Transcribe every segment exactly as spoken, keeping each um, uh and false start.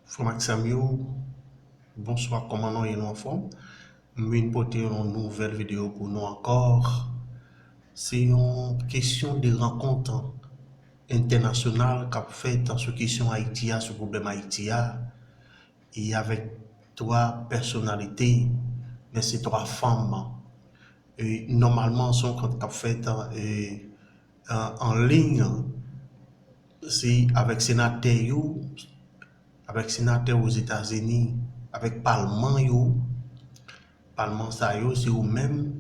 Frè m ak sè m yo, bonswa, kòman nou ye, nou anfòm? M vin pote yon nouvèl videyo pou nou ankò. Se yon kesyon de rankont entènasyonal k ap fèt sou kesyon Ayiti a, sou pwoblèm Ayiti a, e avèk twa pèsonalite, men se twa fanm. E nòmalman, se yon rankont k ap fèt, e, an, an liy, se avèk senatè yo, avèk senatè Ozetazini, avèk palman yo. Palman sa yo, se yo menm,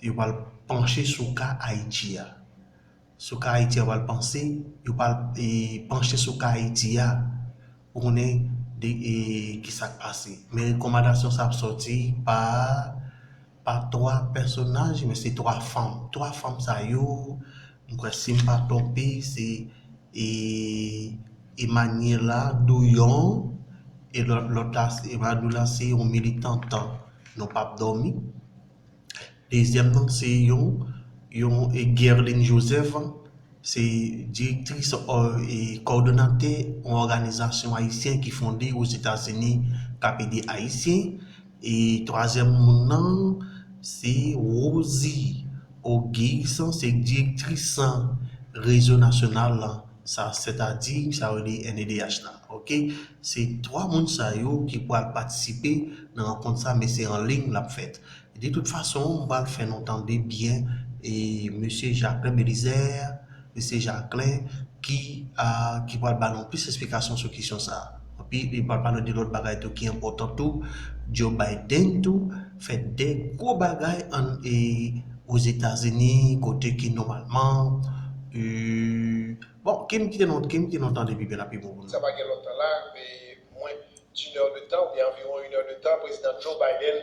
yo pral panche sou ka Ayiti a. Sou ka Ayiti a, yo pral panse, yo pral, e, panche sou ka Ayiti a. Pou konnen de, e, ki sa k pase. Men rekòmandasyon sa ap sòti pa, pa twa pèsonaj, men se twa fanm. Twa fanm sa yo, m kwè si m pa twonpe, se, e, Emmanuela Douyon, e lòt, lòt la, se, Emmanuela se yon militant Nou p ap dòmi. Dezyèm nan, se yon, yon, e, Guerline Joseph, se direktris, e, kòdonatè yon òganizasyon ayisyen ki fonde Ozetazini k ap ede Ayisyen. E twazyèm moun nan, se Rosie Auguste, se direktris rezo nasyonal sa, sètadi, sa yo rele N E D H la. Oke? Se twa moun sa yo ki pral patisipe nan rankont sa, men se an liy l ap fèt. De tout fason, m pral fè nou tande byen, e, mesye Jacquelin Belizaire, mesye Jacquelin, ki, a, ki pral ba nou plis esplikasyon sou kesyon sa a. Epi, li pral pale de lòt bagay tou ki enpòtan tou. Joe Biden tou fè de gwo bagay ann, e, Ozetazini, kote ki nòmalman, e, bon, ki m kite nou, ki m kite nou tande pi byen la, pi bon pou nou. Sa pa gen lontan la, men mwen, d'une heure de temps, oubyen anviwon une heure de temps, prezidan Joe Biden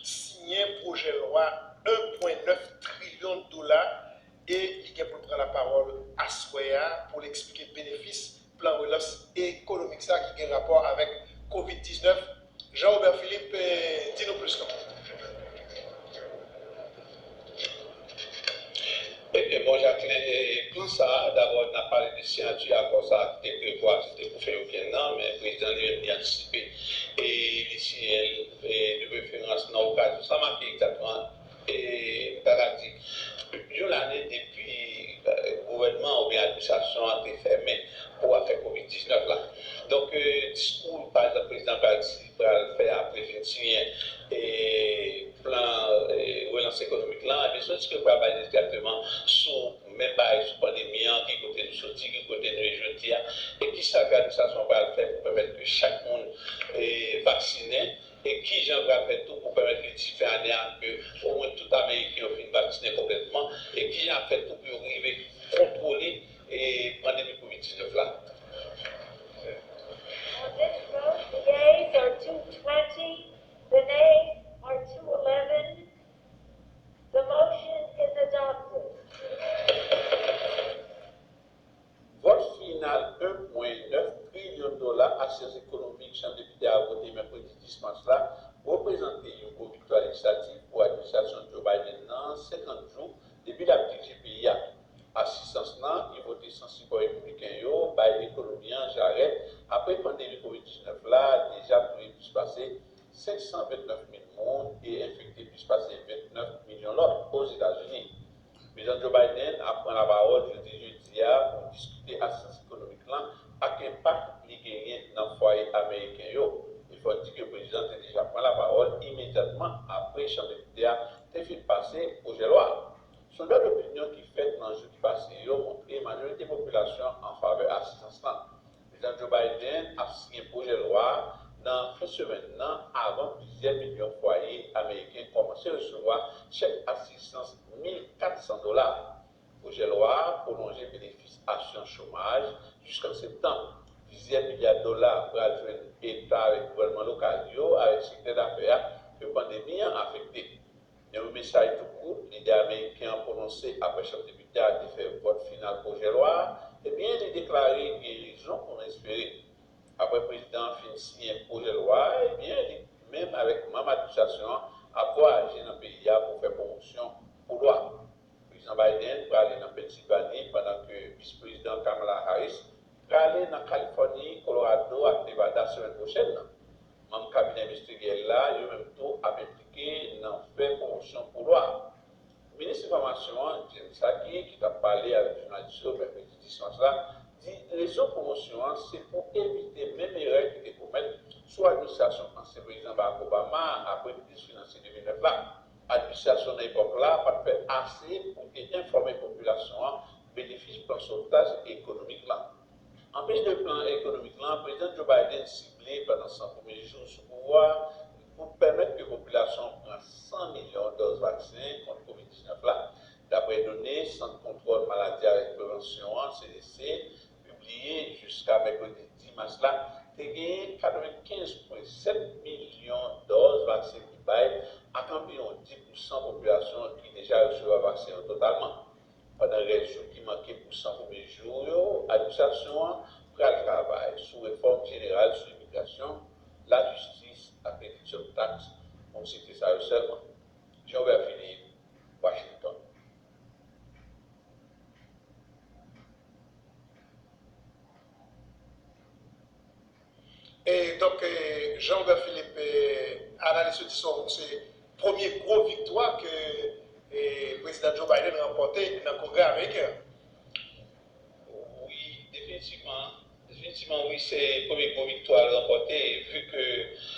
siyen pwojè lwa en pwen nèf trilyon dola e li gen pou l pran lapawòl aswè a pou l eksplike benefis plan relans ekonomik sa ki gen rapò avèk kovid diznèf. Jean Robert Philippe, eh, di nou plis non. Ebyen, bon, Jacquelin, e, plan sa a, dabò, n ap pale de siyati akò sa a ki te prevwa, se te pou fen wikenn nan, men prezidan li menm, li antisipe. E li siyen l, e, de preferans nan okazyon sa, make egzakteman, e, m ta ka di, yon lane depi, e, gouvènman oubyen administrasyon an te fèmen pou afè kovid diznèf la. Donk, e, diskou, pa egzanp, prezidan pral, pral fè apre fin siyen, e, plan, e, relans ekonomik lan, ebyen, se yon diskou ki pral bay egzakteman sou menm bagay sou pandemi an, ki kote nou soti, ki kote nou ye jodi a, e kisa ke administrasyon an pral fè pou pèmèt ke chak moun, e, vaksinen, e kijan l pral fè tou pou pèmèt ke disi fen ane a, ke omwen tout Ameriken yo fin vaksinen konplètman, e kijan l ap fè tou pou yo rive kontwole, e, pandemi kovid diznèf la. On this vote, the yeas are two twenty, the nays are two eleven. The motion is adopted. Vòt final en pwen nèf trilyon dola asistans ekonomik Chanm Depite a vote mèkredi dis mas la reprezante yon gwo viktwa lejislatif pou administrasyon Joe Biden nan, senkant jou depi l ap dirije peyi a. Asistans lan, ki vote san sipò repibliken yo, bay ekonomi an jarèt apre pandemi kovid diznèf la deja touye plis pase senk san vennèf mil moun e enfekte plis pase vennèf milyon lòt Ozetazini. Prezidan Joe Biden ap pran lapawòl jodi jedi a pou diskite asistans ekonomik lan ak enpak li genyen nan fwaye ameriken yo. E fò di ke prezidan te deja pran lapawòl imedyatman apre Chanm Depite a te fin pase pwojè lwa a. Sondaj dopinyon ki fèt nan jou ki pase yo montre majorite popilasyon an an favè asistans lan. Prezidan Joe Biden ap siyen pwojè lwa a nan fen semèn nan, avan plizyè milyon fwaye ameriken kòmanse resevwa chèk asistans mil kat san dola. Pwojè lwa a pwolonje benefis asirans chomaj jiskan septanm. Plizyè milya dola pral jwenn eta avèk gouvènman lokal yo, avèk sektè dafè a ke pandemi an afekte. Nan yon mesaj tou kout lidè ameriken an pwononse apre Chanm Depite a te fè vòt final pwojè lwa a, ebyen, li deklare gen rezon pou n espere. Apre prezidan an fin siyen pwojè lwa a, ebyen, li menm avèk manm administrasyon an ap vwayaje nan peyi a pou fè pwomosyon pou lwa. Prezidan Biden prale nan Pennsilvani, pandan ke Vis Prezidan Kamala Harris prale nan Kalifòni, Kolorado ak Nevada semèn pwochèn. la di rezon pwomosyon an se pou evite menm erè ki te komèt sou administrasyon ansyen prezidan Barack Obama apre kriz finansye de mil nèf la. Administrasyon nan epòk la pa t fè ase pou te enfòme popilasyon an benefis plan sotaj ekonomik lan. Anplis de plan ekonomik lan, Prezidan Joe Biden sible pandan san premye jou sou pouvwa pou pèmèt ke popilasyon an pran san milyon dòz vaksen kont kovid diznèf la. Dapre done Sant Kontwòl Maladi avèk Prevansyon an, C D C, pibliye jiska mèkredi dis mas la, te genyen katrevenkenz pwen sèt milyon dòz vaksen ki bay ak anviwon dis pousan popilasyon ki deja resevwa vaksen yo totalman. Pandan rès jou ki manke pou san premye jou yo, administrasyon an pral travay sou refòm jeneral sou imigrasyon, lajistis ak rediksion taks, pou m site sa yo sèlman. Jean Robert Philippe, Washington. E donk, e, Jean Robert Philippe, e, analis yo di se yon, se premye gwo viktwa ke, e, Prezidan Joe Biden ranpòte nan Kongrè ameriken an. Wi, definitivman. Definitivman, wi, se premye gwo viktwa l ranpòte, vi ke,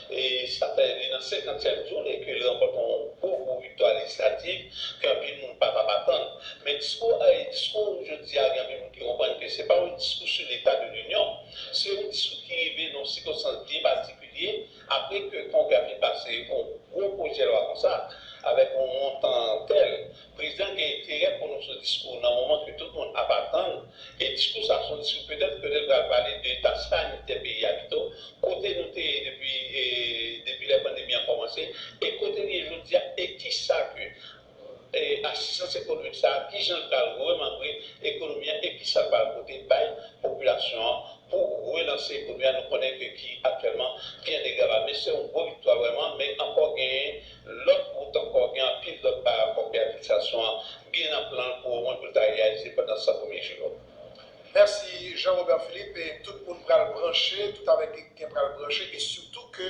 e, sa fè li nan senkantyèm jou li ke l ranpòte yon gwo, gwo viktwa lejislatif ke anpil moun pa t ap atann. Men diskou, e, diskou jodi a, gen anpil moun ki konprann ke se pa yon diskou sou Leta de Linyon, se yon diskou ki rive nan yon sikonstans byen patikilye, apre ke Kongrè a fin pase yon gwo pwojè lwa konsa, avèk yon montan tèl, prezidan gen enterè pwononse yon diskou nan moman ke tout moun ap atann, e diskou sa se yon diskou petèt, petèt pral pale de eta sanitè peyi a pito, kote nou te ye depi, e, depi lè pandemi an kòmanse, e kote n ye jodi a, e kisa ke e, asistans ekonomik sa a, kijan l pral remanbre ekonomi an e kisa l pral pote bay popilasyon an pou relanse ekonomi an. Nou konnen ke ki aktyèlman ki an degraba, men se yon gwo viktwa vrèman, men ankò genyen lòt wout ankò, gen anpil lòt bagay ankò ke administrasyon an gen nan plan l pou omwen pou l ta reyalize pandan san premye jou yo. Mèsi Jean Robert Philippe, e tout moun pral branche, tout avèk gen pral branche, e sitou ke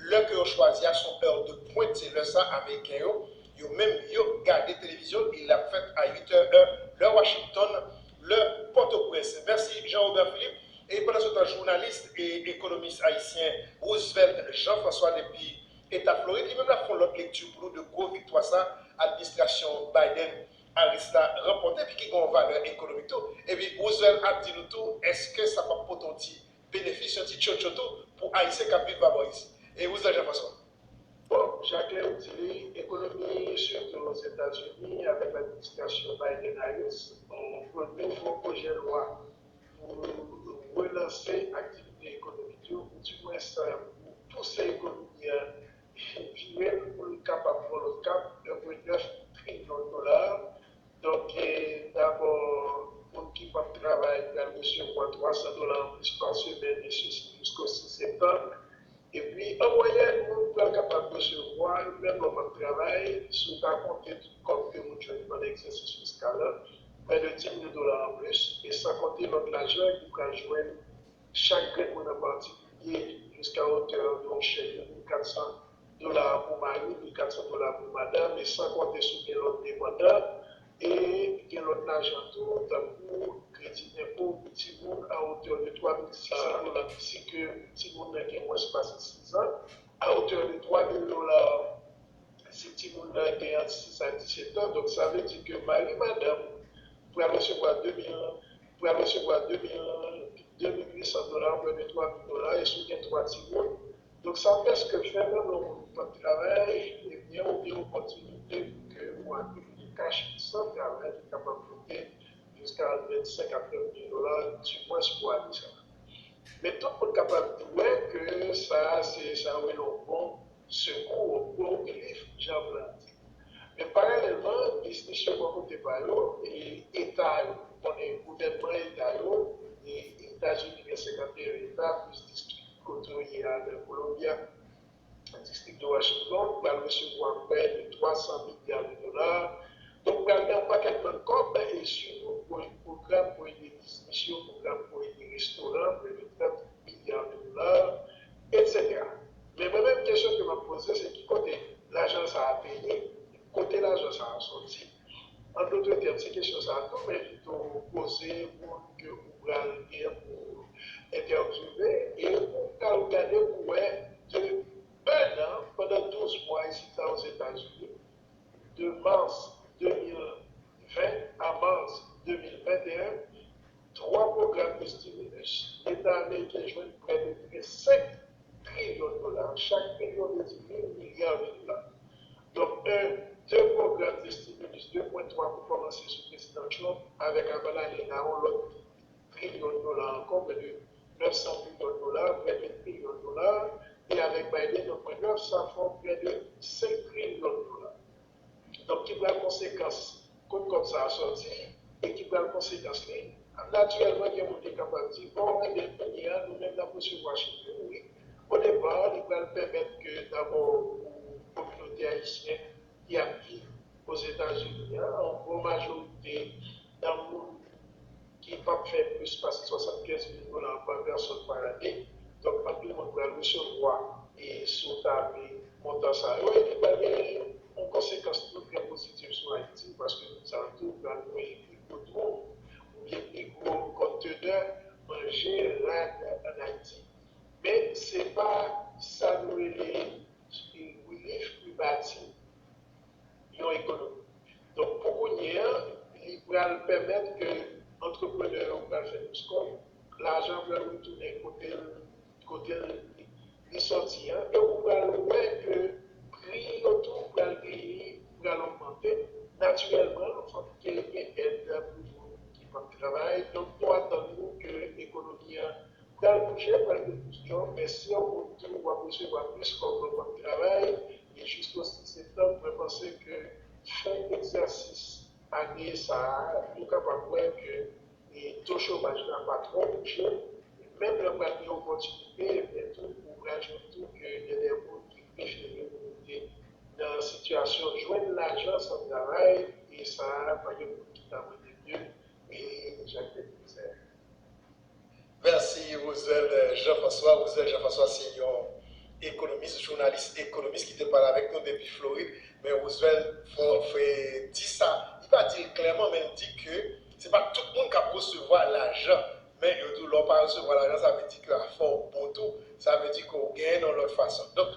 lè ke yo chwazi a se yon heure de pointe, se lè sa ameriken yo, yo menm yo gade televizyon, e l ap fèt a uit è, lè Washington, lè Pòtoprens. Mèsi Jean Robert Philippe. E pandan se tan, jounalis e ekonomis ayisyen Roosevelt Jean François depi Eta Florid, li menm l ap fè yon lòt lekti pou nou de gwo viktwa sa administrasyon Biden Harris la ranpòte, epi ki gen yon valè ekonomik tou. Epi Roosevelt ap di nou tou, èske sa p ap pote yon ti benefis, yon ti tchotcho tou pou Ayisyen k ap viv Bavariz? E Roosevelt Jean François. Bon, Jacquelin, ou di li, ekonomi, sitou Ozetazini, avèk administrasyon Biden-Harris, yon nouvo pwojè lwa pou relanse aktivite ekonomik yo, oudimwens pou pouse ekonomi an vire l pou l kapab pran lòt kap, un pwen nèf trilyon dola. Donk, e, dabò, moun ki p ap travay pral resevwa twa san dola anplis pa semèn, e sesi jisko sis septanm. Epi, an mwayèn, moun pral kapab resevwa, menm lè w p ap travay, si w ta konte tout kòb ke moun jwenn pandan egzèsis fiskal la, prè de dis mil dola anplis, e san konte lòt lajan ki pral jwenn chak grenn moun an patikilye, jiska wotè de yon chèk de mil kat san dola pou mari, mil kat san dola pou madanm, e san konte si w gen lòt demandan, e gen lòt lajan tou, tankou kredi enpo pou timoun a wotè de twa mil sis san dola, si ke timoun nan gen mwens pase sis an, a wotè de twa mil dola, si timoun nan gen ant sis a disèt an. Donk, sa vle di ke mari madanm pral resevwa de mil, pral resevwa de mil, de mil uit san dola, prè de twa mil dola, e si w gen twa timoun. Donk, sa prèske fè menm lè yon moun pa t travay, ebyen, ou gen opòtinite pou ke ou akimile kach san travay ki kapab moute jiska vennsenk a trant mil dola, dimwens pou ane sa a. Men tout moun kapab di wè ke sa a se sa yo rele yon bon sekou, yon bon rilif, jan vle di. Men paralèlman, biznis yo bò kote pa yo, e eta yo, ou konnen gouvènman eta yo, e Etazini gen senkanteyen eta, plis distrik kote yo ye a nan Kolonbya, distrik de Washington, pral resevwa prè de twa san milya de dola. Donk, pral gen yon pakèt bann kòb, e sitou pou pwogram pou ede biznis yo, pwogram pou ede restoran, prè de trant milya de dola, etsetera. Men mwen menm, kesyon ke m ap poze, se ki kote lajan sa a te ye? Kote lajan sa a soti? An dòt tèm, se kesyon sa a tou, men pito poze moun ke ou Gen pou entèvyouve e ou pral gade pou wè de un an, pandan douz mwa isit la Ozetazini, de mas de mil ven a mas de mil venteyen, twa pwogram de stimulus, Leta ameriken jwenn prè de senk trilyon dola. Chak trilyon vle di mil milya de dola. Donk, un, de pwogram de stimulus de pwen twa pou kòmanse sou Prezidan Trump, avèk avan lane a yon lòt trilyon dola ankò, prè de nèf san milyon dola, prè de trilyon dola, e avèk Biden, nou pran nèf, sa fè prè de senk trilyon dola. Donk, ki pral konsekans kot kòb sa a sòti e ki pral konsekans li? Natirèlman, gen moun ki kapab di, bon, ebyen, kounye a, nou menm n ap resevwa chif yo, wi. Odepa, li pral pèmèt ke, dabò, pou kominote ayisyen ki ap viv Ozetazini an, yon bon majorite nan moun ki p ap fè plis pase swasannkenz mil dola pa pèsòn pa lane. Donk, anpil moun pral resevwa e sou tape montan sa yo, e li pral gen yon konsekans tou trè pozitif sou Ayiti, paske moun sa yo tou pral voye pli gwo twou oubyen pli gwo kontenè manje, rad ann Ayiti. Men, se pa sa nou rele relief ki bati yon ekonomi. Donk, pou kounye a, li pral pèmèt ke antreprenè yo pral fè plis kòb, lajan pral retounen kote l, kote l, li sòti an, e ou pral wè ke pri yo tou pral vini, pral ogmante. Natirèlman, fòk ke gen èd pou moun ki p ap travay. Donk, nou atann nou ke ekonomi an pral bouje, pral gen plis djòb, men si yon moun tou w ap resevwa plis kòb lè w p ap travay, e jiskosi septanm, mwen panse ke fen egzèsis ane sa a, nou kapab wè ke e to chomaj la pa twò bouje. Menm lè pral gen opòtinite, ebyen tou, ou pral jwenn tou ke gen de moun ki prefere rete nan sitiyasyon jwenn lajan san travay, e sa a, pa gen moun ki ta mande mye, e Jacques Belizaire. Mèsi, Roswell Jean-François. Roswell Jean-François se yon ekonomis, jounalis ekonomis ki te pale avèk nou depi Florid. Men Roswell fè di sa, li pa di l klèman, men l di ke se pa tout moun k ap resevwa lajan. Men yo di w, lè w pa resevwa lajan, sa vle di ke afè w bon tou, sa vle di ke w genyen nan yon lòt fason. Donk,